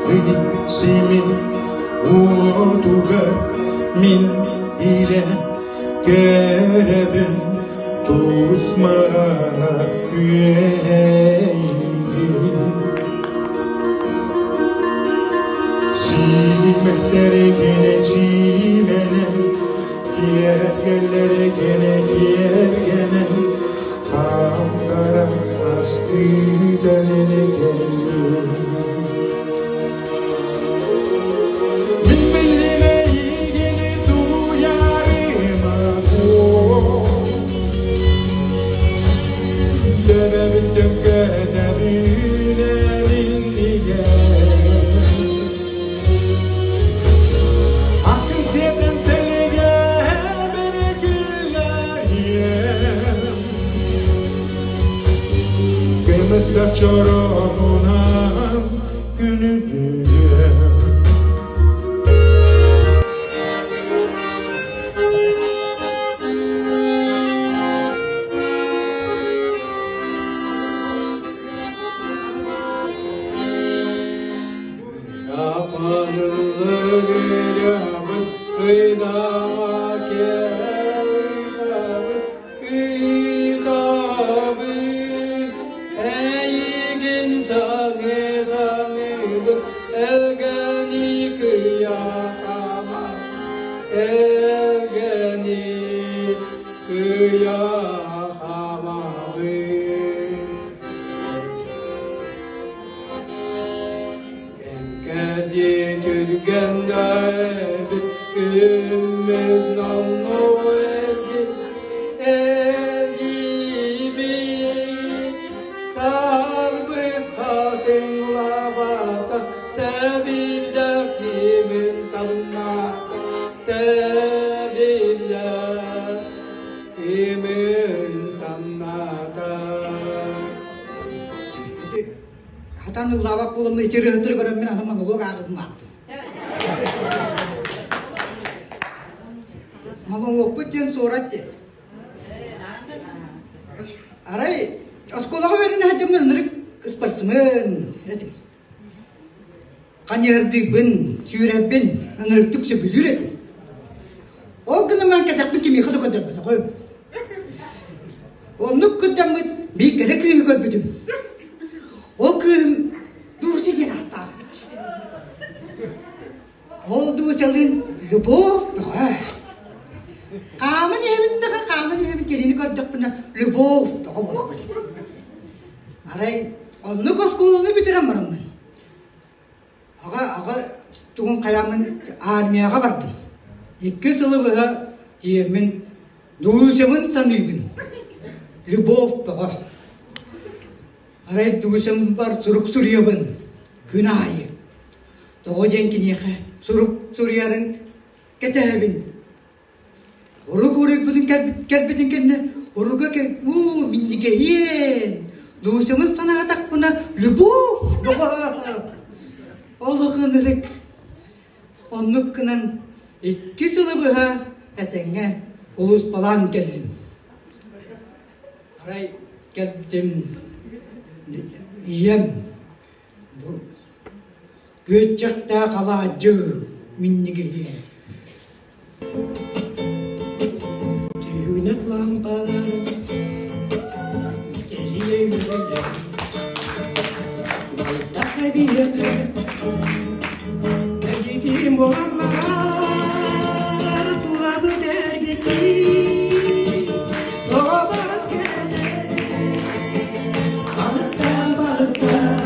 Симин уотугар мин илэ көрөбүн тус маана үөһэйгин. Сиимэхтэргинэ сиимэнэн, киэргэллэргинэ киэргэнэн, хаамтара ас күүтэлин кэллим. Мин биллим эйигини тулуйарыма Төбөбүн төккөтөбүн иннигэр Аккын сиэтэн тэлигэ күллэриэм Көмүстэх чороонунан күнүдүөм. Ыытабын, эйигин саныы-саныыбын, Элгэни кыйахама, Элгэни кыйахамабын. Кэҥкэдии түргэн да эбит күммүт номнуо эргин эргийбит саарбыт хатыҥ лабаата сэбирдэх кимин тамнаата сэбирдэх кимин тамнаата. Хатан ыллаабат буоламмын ити ырыаһыттары көрөммүн аны монолог ааҕыбын аахпын. Монологпут диэн суорат диэн. Арай оскуолаҕа үөрэнэ сылдьаммын ынырык спортсмен этим. Ханьыһырдыыбын, сүүрэрбин ынырыктык сөбүлүүр этим. Ол гынан баран кэтэхпин кимиэхэ да көрдөрбөтөҕүм. Оннук кырдьаммыт биир кэрэ кыыһы көрбүтүм. Ол кыыһым Дуся диэн ааттаах эбит. Ол Дусялыын Любовь бөҕө. Хааман иһэбин да хааман иһэбин кинини көрдөхпүнэ Любовь бөҕө буолабын. Арай оннук оскуоланы бүтэрэн бараммын Аҕа, аҕа тугун хайааммын армияҕа бардым. Икки сылы быһа тиийэммин Дусябын саныыбын. Любовь бөҕө. Арай Дусям бар сурук суруйабын күн аайы. Тоҕо диэн киниэхэ сурук суруйарын кэтэһэбин. Урук уруйбутун кэлбитин кэннэ уруга уу минньигэһиэн Дусямын санаатахпына любовь бөҕө олох ынырык оннук гынан икки сылы быһа этэҥҥэ улууспалаан кэллим. Арай кэлбитим ийэм бу күөччэхтээх алаадьы минньигэһиэн Түүнэк лаампалар мичэлийэ үөрэллэр, Балтах эбиэтэ кэлитим буолаллар, Турабыт эргитии, тоҕобот кэлэ, Балыктаан балыктаан,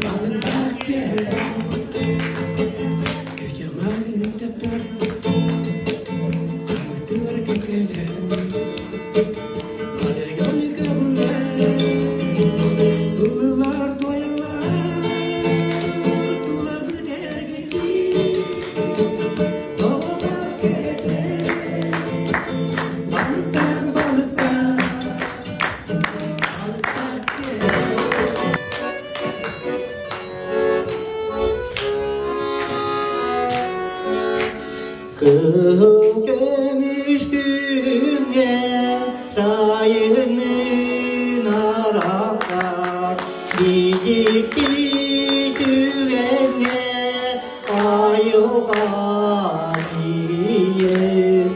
балыктаах кэлэ. Кыһыл көмүс күҥҥэ сайынын арахсар, Биһикки түгэҥҥэ айылҕа тиийэр.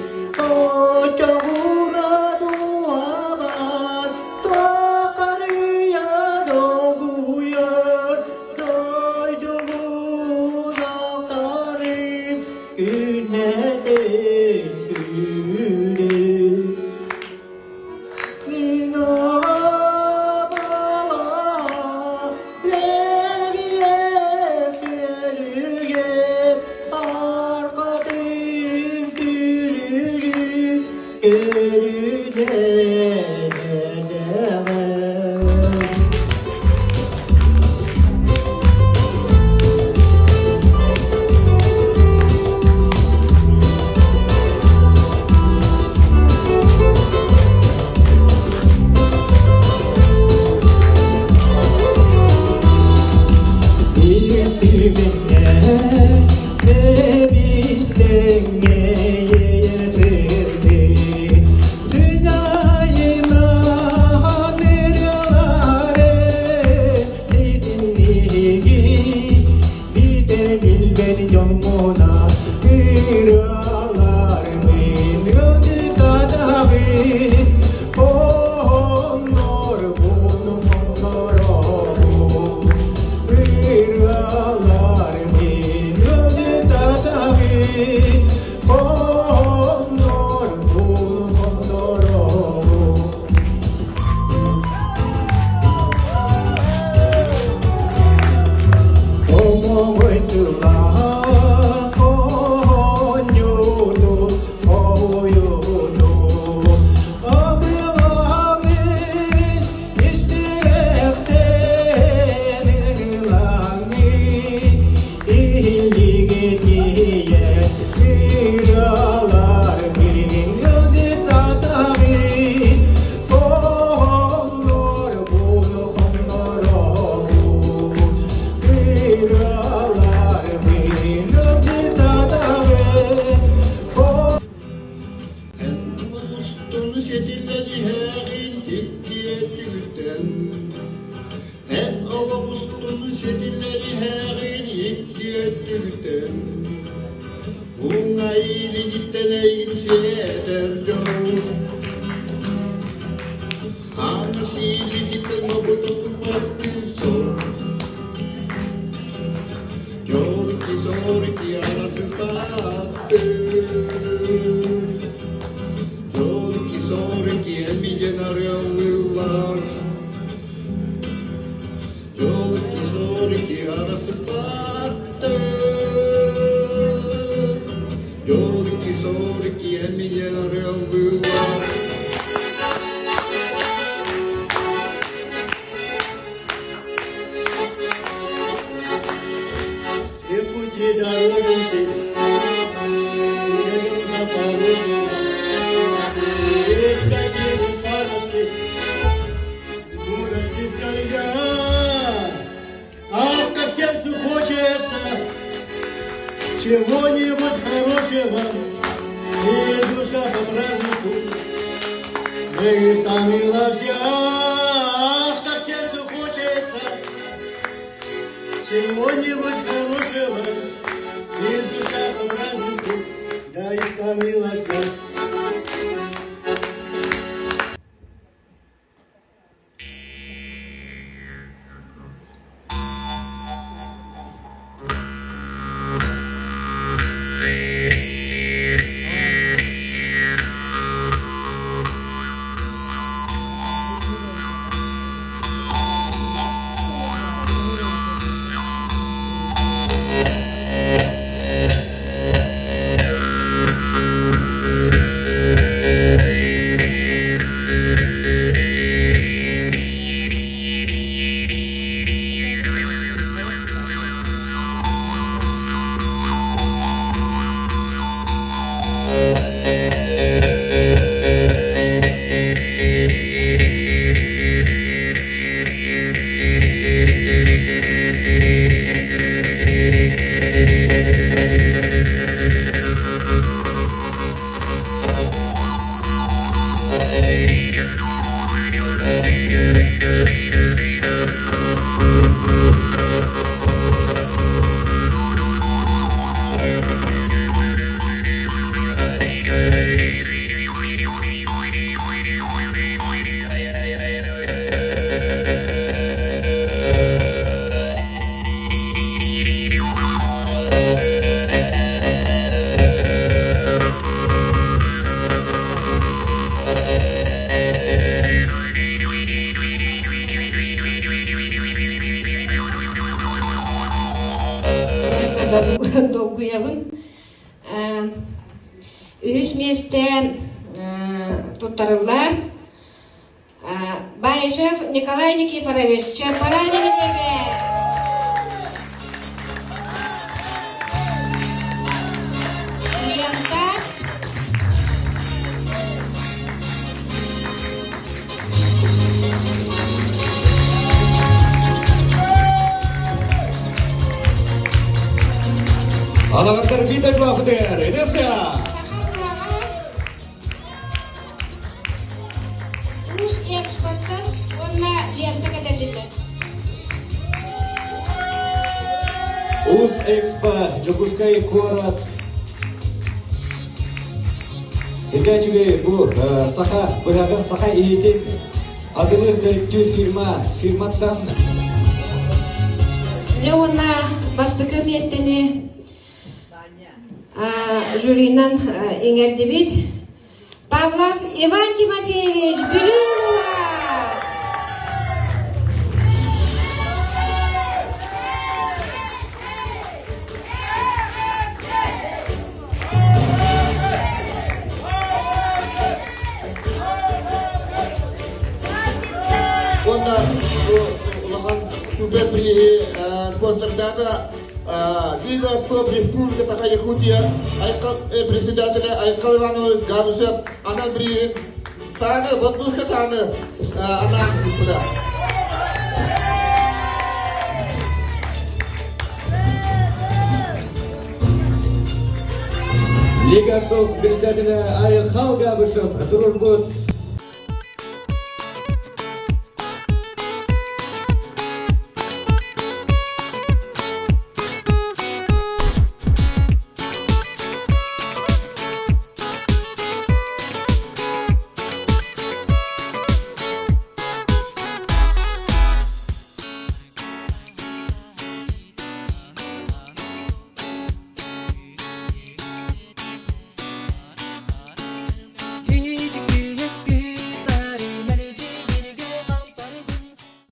Оччоҕуна дууһабар туоххарыйа долгуйар, дойдубун ахтарым күннэтэ күлэр. Көрүдэ Эн устун сэтиллэн иһэҕин икки өттүгүттэн, Эн олох устун сэтиллэн иһэҕин икки өттүгүттэн, Уҥа илигиттэн эйигин сиэтэр дьол, Хаҥас илигиттэн бобутуппаттыы сор, Дьол ки арасыспаттыы, Дьол ки эн миигин арыаллыыллар, Дьол ки арахсыспаттыы, Дьол ки эн миигин арыаллыыллар. Все пути дороги едут на порожье. Есть какие-нибудь садочки, будочки в колеях. Ах, как сердцу хочется чего-нибудь хорошего, и душа по празднику истомила вся. Ах, как сердцу хочется чего-нибудь хорошего, и душа по празднику, да истомилась вся. Долгуйабын. Үһүс миэстэ туттарыллар. Баишев Николай Никифорович, Чаппара нэһилиэгэ. Лента. Алаҕаттар биир главтыгар Эдеста! Уус экспорттан уонна лента кэтэрдиллэр. Уус Экспо Дьокуускай куорат Иккачүгэй бу саха быһаҕын саха иһитин атылыр төрүттүүр фирма фирматтан Дьэ уонна бастакы миэстэни жюринан иҥэрдибит. Павлов Иван Тимофеевич Бүлүү Уонна улахан супер приһи спонсордаата Лига Топ Республика Саха Якутия председателя Айкал Иванович Габышев анал бирииһин сааны воздушка сааны анаан ыыппыта. Лига отцов председателя Айхал Габышев туруорбут.